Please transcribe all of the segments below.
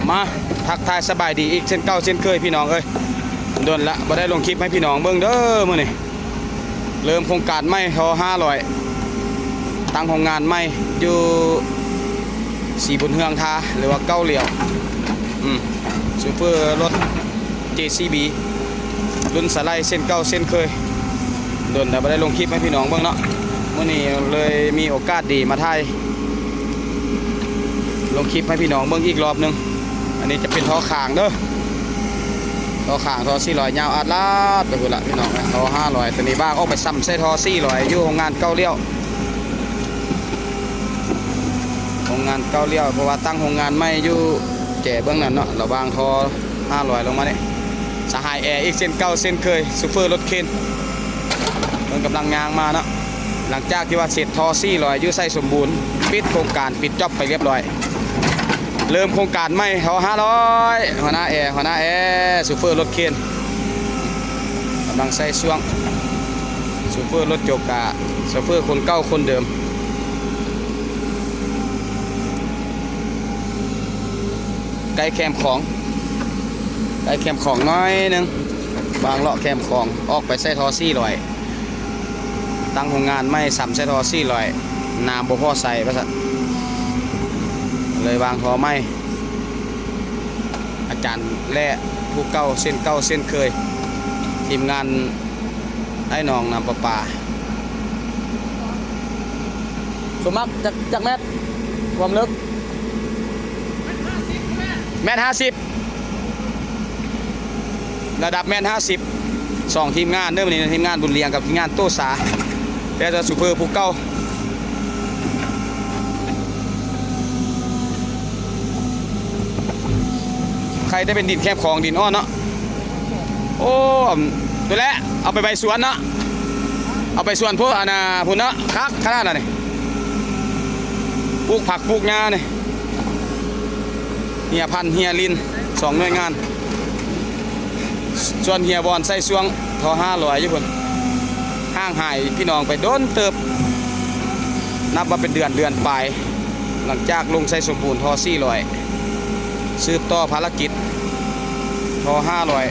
ມາທັກທາຍສະບາຍດີອີກເຊັ່ນເກົ່າເຊັ່ນເຄີຍພີ່ນ້ອງເອີຍ, ດົນລະບໍ່ໄດ້ລົງຄລິບໃຫ້ພີ່ນ້ອງເບິ່ງເດີ. ມື້ນີ້ເລີ່ມໂຄງການໃໝ່ ທໍ່ຫ້າຮ້ອຍ ຕັ້ງໂຮງງານໃໝ່ຢູ່ສີບຸນເຮືອງທາ ຫຼືວ່າເກົ້າລ້ຽວ. ອືມ ໂຊເຟີລົດ ເຈຊີບີ ລຸ້ນສະໄລເຊັ່ນເກົ່າເຊັ່ນເຄີຍ, ດົນແລ້ວບໍ່ໄດ້ລົງຄລິບໃຫ້ພີ່ນ້ອງເບິ່ງເນາະ. ມື້ນີ້ເລີຍມີໂອກາດດີມາຖ່າຍ ລົງຄລິບໃຫ້ພີ່ນ້ອງເບິ່ງອີກລອບໜຶ່ງ. ອັນນີ້ຈະເປັນທໍ່ຄາງເດີ, ທໍ່ຄາງ ທໍ່ສີ່ຮ້ອຍ ຍາວອາດລາດໄປພຸ້ນລະພີ່ນ້ອງ. ທໍ່ຫ້າຮ້ອຍ ໂຕນີ້ວາງອອກໄປຊ່ຳໃສ່ທໍ່ສີ່ຮ້ອຍ ຢູ່ໂຮງງານເກົ້າລ້ຽວ, ໂຮງງານເກົ້າລ້ຽວ ເພາະວ່າຕັ້ງໂຮງງານໃໝ່ຢູ່ແຈເບື້ອງນັ້ນເນາະ, ລະວາງທໍ່ຫ້າຮ້ອຍລົງມານີ້. ສະຫາຍແອອີກເຊັ່ນເກົ່າເຊັ່ນເຄີຍ, ໂຊເຟີລົດເຄນ ເພິ່ນກຳລັງຍ່າງມາເນາະ. ຫຼັງຈາກທີ່ວ່າເສັດທໍ່ສີ່ຮ້ອຍຢູ່ໄຊສົມບູນ, ປິດໂຄງການ ປິດຈັອບໄປລຽບລ້ອຍ, ເລີ່ມໂຄງການໃໝ່ ທໍ່ຫ້າຮ້ອຍ. ຫົວໜ້າແອ ຫົວໜ້າແອ ໂຊເຟີລົດເຄນ ກຳລັງໃສ່ຊ່ວງ, ໂຊເຟີລົດໂຈກາ, ໂຊເຟີຄົນເກົ່າຄົນເດີມ. ໃກ້ແຄມຂອງ, ໃກ້ແຄມຂອງໜ້ອຍໜຶ່ງ, ວາງເລາະແຄມຂອງ ອອກໄປໃສ່ທໍ່ສີ່ຮ້ອຍ. ຕັ້ງໂຮງງານໃໝ່ ຊ່ຳໃສ່ທໍ່ສີ່ຮ້ອຍ ນ້ຳບໍ່ພໍໃຊ້ວ່າຊັ້ນ, ເລີຍວາງທໍ່ໃໝ່. ອາຈານແຫຼະຜູ້ເກົ່າເຊັ່ນເກົ່າເຊັ່ນເຄີຍ, ທີມງານອ້າຍນ້ອງນ້ຳປະປາ. ສົມມັກ ຈັກ ຈັກແມັດຄວາມເລິກ? ແມັດຫ້າສິບ. ລະດັບແມັດຫ້າສິບ ສອງທີມງານເດີມື້ນີ້, ທີມງານບຸນລຽງກັບທີມງານໂຕສາ ແຕ່ຈະຊຸບເປີຜູ້ເກົ່າ. ໃຄແຕ່ເປັນດິນແຄມຂອງ ດິນອ່ອນເນາະ. ໂອ້ ຕົວແລະ ເອົາໄປໄວ້ສວນເນາະ, ເອົາໄປສວນພວກອັນນ່າພຸ້ນເນາະ, ຄັກຂະໜາດນັ້ນນີ້. ປູກຜັກປູກຫຍ້ານີ້ ເຮຍພັນເຮຍລິນ ສອງໜ່ວຍງານ. ສ່ວນເຮຍບອນໃສ່ຊ່ວງທໍ່ຫ້າຮ້ອຍຢູ່ພຸ້ນ, ຫ່າງຫາຍພີ່ນ້ອງໄປດົນເຕີບ, ນັບວ່າເປັນເດືອນ ເດືອນປາຍ ຫຼັງຈາກລົງໄຊສົມບູນທໍ່ສີ່ຮ້ອຍ. ສືບຕໍ່ພາລະກິດ ທໍ່ຫ້າຮ້ອຍ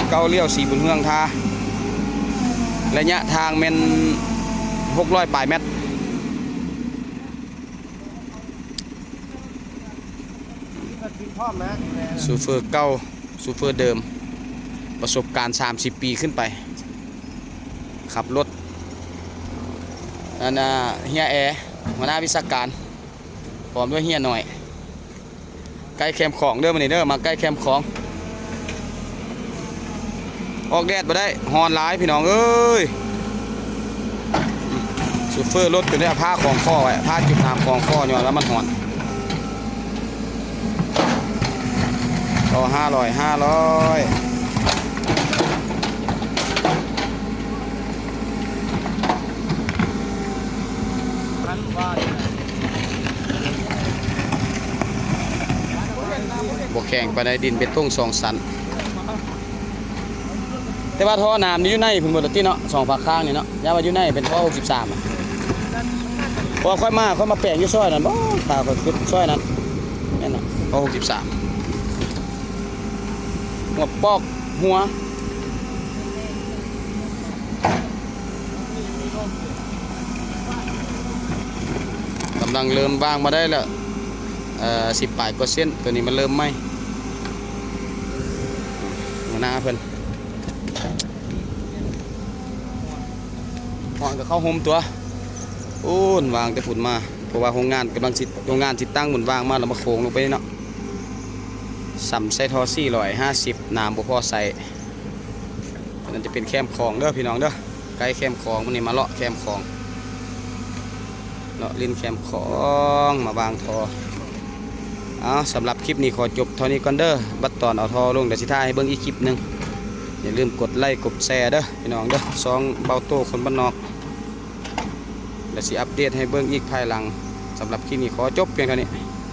ເກົ້າລ້ຽວ ສີບຸນເຮືອງທາ, ໄລຍະທາງແມ່ນຫົກຮ້ອຍປາຍແມັດ. ຊູເຟີເກົ່າ ຊູເຟີເດີມ ປະສົບການສາມສິບປີຂຶ້ນໄປ, ຂັບລົດ ອັນນ່າ ເຮຍແອ ຫົວໜ້າວິຊາການ ພ້ອມດ້ວຍເຮຍນ້ອຍ. ໃກ້ແຄມຂອງເດີມື້ນີ້ເດີ, ມາໃກ້ແຄມຂອງ. ອອກແດດບໍ່ໄດ້, ຮ້ອນຫຼາຍພີ່ນ້ອງເອີຍ. ຊູເຟີລົດຈົນໄດ້ເອົາຜ້າຄອງຄໍໄວ້, ຜ້າຈຸ່ມນ້ຳຄອງຄໍ ຍ້ອນວ່າມັນຮ້ອນ. ຕໍ່ຫ້າຮ້ອຍ ຫ້າຮ້ອຍ. ບໍ່ແຂງປານໃດ, ດິນເບຕົງສອງຊັ້ນ. ແຕ່ວ່າທໍ່ນ້ຳນີ້ຢູ່ໃນພຸ້ນເບິດລະຕິເນາະ, ສອງຟາກຂ້າງນີ້ເນາະ. ຢ້ານວ່າຢູ່ໃນເປັນທໍ່ຫົກສິບສາມອະ. ເພາະວ່າຂ້ອຍມາ, ຂ້ອຍມາແປງຢູ່ຊອຍນັ້ນບໍ, ພາຂ້ອຍຂຶ້ນຊອຍນັ້ນ. ແມ່ນນະ, ທໍ່ຫົກສິບສາມ. ຫົວປອກຫົວ. ກຳລັງເລີ່ມວາງມາໄດ້ແລ້ວ ເອີ ສິບປາຍເປີເຊັນ. ໂຕນີ້ມັນເລີ່ມໃໝ່. ຫົວໜ້າເພິ່ນ ຮ້ອນກໍເຂົ້າຮົ່ມຕົວະ. ໂອ້ ມັນວາງແຕ່ພຸ້ນມາ, ເພາະວ່າໂຮງງານກຳລັງຊິ, ໂຮງງານຊິຕັ້ງ, ມັນວາງມາແລ້ວມາໂຄ້ງລົງໄປນີ້ເນາະ. ຊ່ຳໃສ່ທໍ່ສີ່ຮ້ອຍຫ້າສິບ, ນ້ຳບໍ່ພໍໃຊ້. ອັນນັ້ນຈະເປັນແຄມຂອງເດີພີ່ນ້ອງເດີ, ໃກ້ແຄມຂອງ. ມື້ນີ້ມາເລາະແຄມຂອງ, ເລາະຫຼິ້ນແຄມຂອງ, ມາວາງທໍ່. ເອົາ ສຳລັບຄລິບນີ້ຂໍຈົບເທົ່ານີ້ກ່ອນເດີ. ບັດຕອນເອົາທໍ່ລົງ ດຽວຊິຖ່າຍໃຫ້ເບິ່ງອີກຄລິບໜຶ່ງ. ຢ່າລືມກົດໄລກົດແຊເດີພີ່ນ້ອງເດີ, ຊ່ອງເບົາໂຕຄົນບ້ານນອກ. ແລ້ວຊິອັບເດດໃຫ້ເບິ່ງອີກພາຍຫຼັງ. ສຳລັບຄລິບນີ້ຂໍຈົບພຽງເທົ່ານີ້.